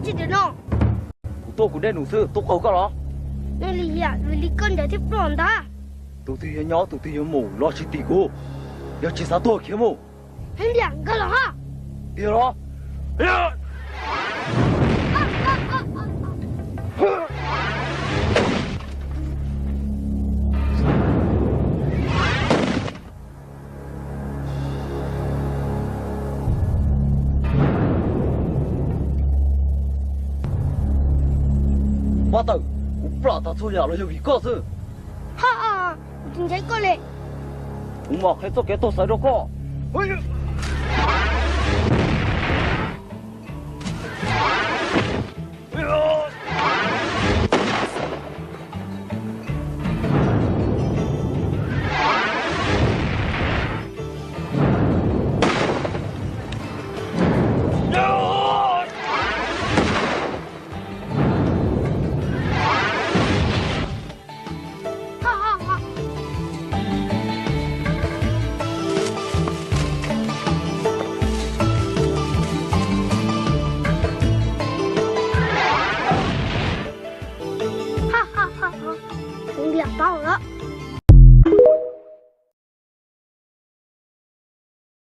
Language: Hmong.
tsis dam no. Kuv tuaj kuv dej num xwb, tuaj qaug koj los? Nws li yam vim li koj ncaim thiab ploj ntag. Tus twg yuav nyob tus twg yuav mus, los tsis tim kuv. Yog tsis xav tuag khiav mus. Heev tiag, nkag los ho. Tiag los? Pab tawm, kuv plam tag txhua yam los yog vim koj xwb. Ha, kuv tsis ntseeg koj li. Kuv mam qhia txoj kev tuag xaiv rau koj. Kuv ntiam tau lawm.